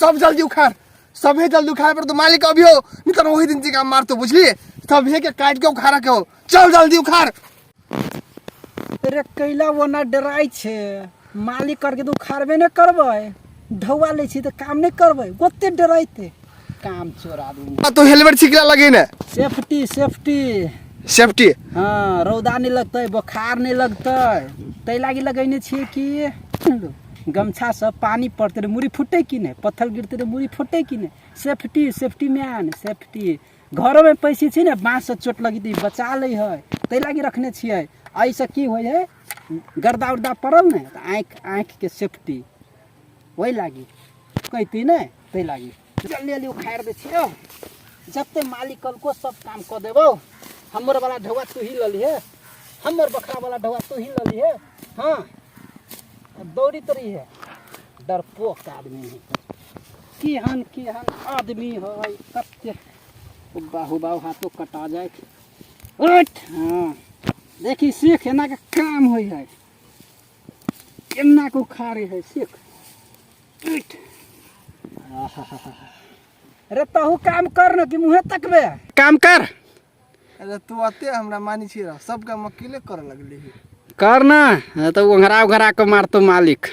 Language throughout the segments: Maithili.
सब जल्दी उखाड़, सभे जल्दी उखाड़ पर तो मालिक अभी हो नहीं तो वही दिन जी काम मारतो, बुझलिए? सभे के काट के उखाड़ के हो, चल जल्दी उखाड़। रे कैला ओना डराइ छै, मालिक करके तऽ उखाड़बे नहि करबै, ढौआ लै छी तऽ काम नहि करबै, ओते डराइते काम चोर आदमी। आ तो हेलमेट छिकला लगे ने? Safety safety. Safety. हँ, रौदा नहि लगतै, बोखार नहि लगतै, ताहि लागि लगैने छियै कि गमछासँ पानी पड़तै रे मुड़ी फुटै कि नहि, पत्थर गिरतै रे मुड़ी फुटै कि नहि। Safety safety man safety. घरोमे पैसी छै ने, बाँससँ चोट लगितै बचा लै है, ताहि लागि रखने छियै। एहिसँ की होइ है, गर्दा उर्दा पड़ल ने तऽ आँखि आँखिके सेफ्टी ओहि लागि कहती ने, ताहि लागि जल्दी जल्दी उखाड़ि दै छियौ। जते मालिक कहलको सब काम कऽ देबौ। हमर वाला ढौआ तू ही लऽ लिहे, हमर बकरा वाला ढौआ तू ही लऽ लिहे। हाँ, दौड़ित रही है, डरपोक आदमी है। केहन केहन आदमी है, कते बाहु बाहु हाथो कटा जाए। उठ, हाँ देखी सीख, एना के काम होइ है, एना के उखाड़े है, सीख। उठ, अरे तहु काम कर न कि मुँहे तकबे, काम कर। अरे तू अते हमरा मानी छी रह, सब काम अकेले करे लगली। कर न तो उंघरा उंघरा के मारतो मालिक।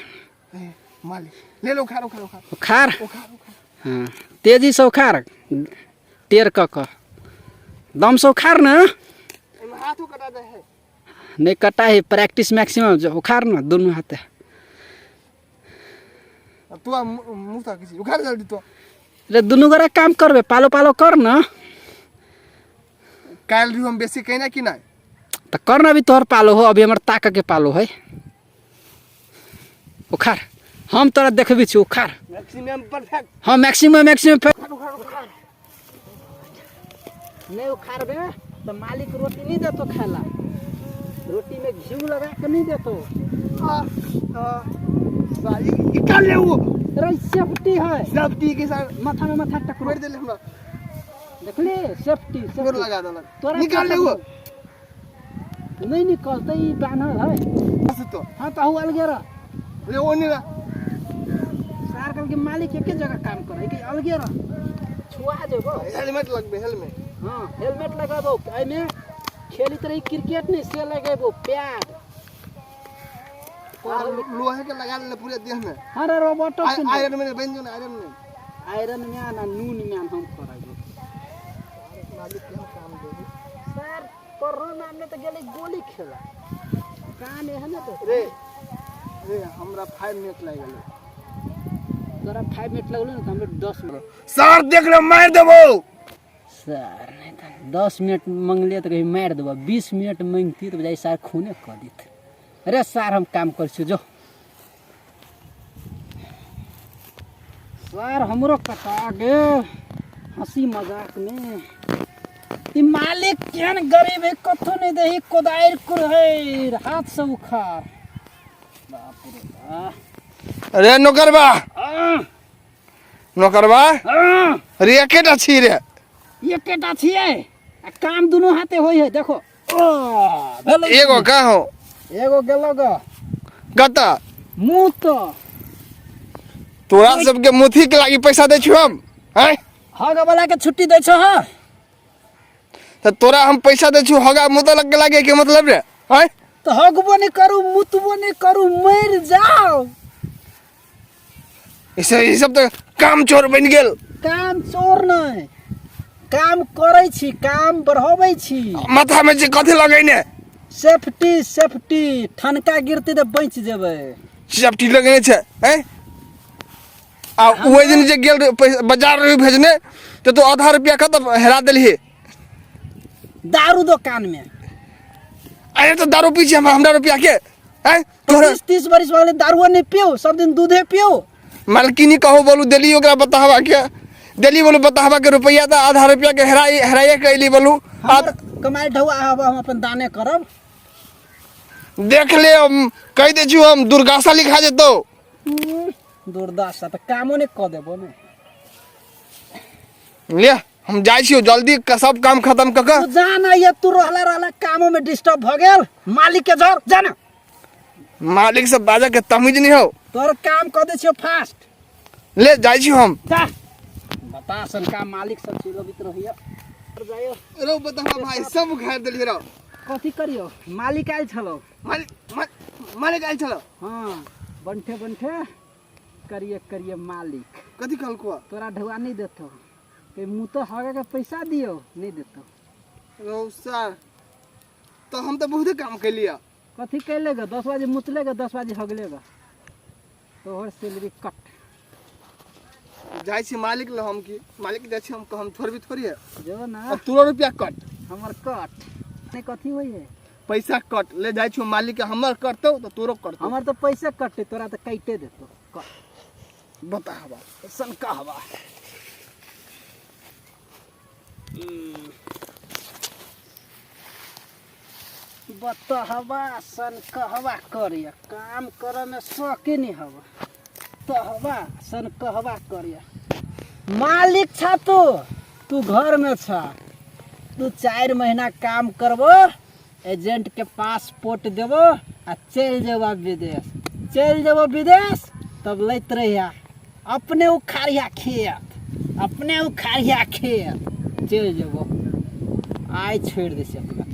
ए, मालिक ले लो, उखाड़ उखाड़ उखाड़। उखाड़। उखाड़ उखाड़। हाँ, तेजी से उखाड़, टेर क कऽ दम से उखाड़ न। एमे हाथो कटा दे है। नहीं कटा है, प्रैक्टिस मैक्सिमम जो उखाड़ न दोनों हाथे। अब तू आ मुँह तक किसी उखाड़ जल्दी तो। रे दुनू गोरा काम करबे, पालो पालो कर न। काल्हि भी हम बेसी कहना कि नहीं? तो कर न, अभी तोहर पालो हो, अभी हमर ताक के पालो है। उखाड़, हम तोरा देखबी छी, उखाड़। Maximum perfect. हाँ, मैक्सिमम मैक्सिमम। उखाड़ उखाड़ उखाड़। नहीं उखाड़बे तो मालिक रोटी नहीं देतो खाला, रोटी में घी लगा के नहीं देतो। आ, आ, साली निकाल ले वो। अरे सेफ्टी है। सेफ्टी के साथ माथा में माथा टकरो। मार देले हमरा। देखली सेफ्टी। गोर सेफ्टी लगा देलक। तोरा निकाल ले वो। नहीं निकलते, ई बान्हल है। बस तो। हाँ तो अलगे रह। ले वो नहीं रह। सार कल के मालिक एके जगह काम करे कि अलगे रह, छुआ जेबो। हेलमेट लगबे, हेलमेट। हाँ हेलमेट लगाबो, एहिमे खेलित रही क्रिकेट नहीं से लगेबो पैड। लोहे के लगा ले पूरे देह में। हाँ रे रोबोटो। आयरन मैन बन जो ना, आयरन मैन। आयरन मैन आ नून मैन हम करबो। मालिक के हम काम देबो। सर कोरोना में तो गेलै गोली खेला कान एहन तो। रे रे हमरा 5 मिनट लागि गेलै। तोरा 5 मिनट लगलो ने, तऽ हमरो 10 मिनट। सर देख ले मारि देबो। सर नहीं तो 10 मिनट मंगलिए तो कहीं मारि देबो, 20 मिनट मंगती तो बजाय सर खूने कऽ देत। अरे सर हम काम करै छी जो सर हमरो कटा गेल हंसी मजाक में। ई मालिक केहन गरीब है, कथो नहीं दही, कोदारि कुरहैर हाथ से उखाड़। बाप रे बाप। अरे नौकरबा, नौकरबा। अरे एकेटा छी रे? एकेटा छियै आ काम दुनू हाथे होइ है, देखो ओ भेलै। एगो कहाँ हो? एगो गेलो ग। कतऽ? मुँह तो। तोरा सबके मुथी के लागी पैसा दै छियौ हम, आँय? हग वाला के छुट्टी दै छौ? हाँ। तऽ तोरा हम पैसा दै छियौ हगा मुतल के लागे के मतलब रे, आँय? तऽ हगबो नहीं करू, मुतबो नहीं करू, मरि जाओ। ई सब तऽ काम चोर बनि गेल। काम चोर नहीं, काम करै छी, काम बढ़ाबै छी। माथा में जे कथी लगैने? सेफ्टी सेफ्टी, ठनका गिरतै तऽ बचि जेबै। सेफ्टी लगेने छै, आँय? आ ओहि दिन जे गेल रही बाजार रही भेजने तऽ तू आधा रुपया कतऽ हेरा देलही? दारू दोकान में। अरे तो दारू पी छी हमरा रुपया के, आँय? तोहरा 30 बरिस भऽ गेलै, दारुओ नहि पियौ, सब दिन दूधे पियौ। मालकिनी कहो बोलू देली ओकरा बताहबा के, देली बोलू बताहबा के रुपया तऽ आधा रुपया के हेराई हेराइए के अयली बोलू। हमर कमाई ढौआ हब, हम अपन दाने करब। देख ले, हम कहि दै छियौ, हम दुर्गासा लिखा जेतौ। दुर्दशा तऽ कामो नहि कऽ देबो ने। ले हम जाइ छियौ जल्दी सब काम खत्म कऽ कऽ। तू जा ना, ये तू रहला रहला कामो में डिस्टर्ब भऽ गेल। मालिक के जर जा ना। मालिक से बाजऽ के तमीज नहीं हो। तोहर काम कऽ दै छियौ फास्ट। ले जाइ छी हम। जा बता सनका मालिक सब चिल्लबित रहियो जाइयो। रौ बता भाई, सब उखाड़ देलियै रौ। कथी करियो, मालिक आयल छलो। मालिक मालिक आयल छलो? हाँ, बंठे बंठे करिए करिए मालिक। कथी कहलको? तोरा ढुआ नहीं देतो के मुँह तो हगे के पैसा दियो नहीं देतो। रौ सर, तो हम तो बहुते काम कैलिया। कथी कैलेगा? 10 बजे मुतलेगा, 10 बजे हगलेगा, तोहर सैलरी कट। जाइ छी मालिक ल हम की मालिक जाइ छी हम, हम छोड़बी थोड़ी है। जो ना। अब तोरो रुपया कट। हमर कट नहीं, कथी होई है? पैसा कट। ले जाइ छी मालिक के, हमर करतौ तो तोरो करतौ। हमर तो पैसा कटे, तोरा तो काटे देतो। कट। बता हवा सन कहवा बतहवा सन कहवा करिया, काम करे में शौके नहीं हवा। तहवा सन कहवा करिया। मालिक छा तू, तू घर में छा, तू 4 महीना काम करबो, एजेंट के पासपोर्ट देबो आ चलि जेबो विदेश। चलि जेबो विदेश तब लैत रहिया, अपने उखाड़िया खेत, अपने उखाड़िया खेत। चलि जेबो, आइ छोड़ि दै छियै अपना।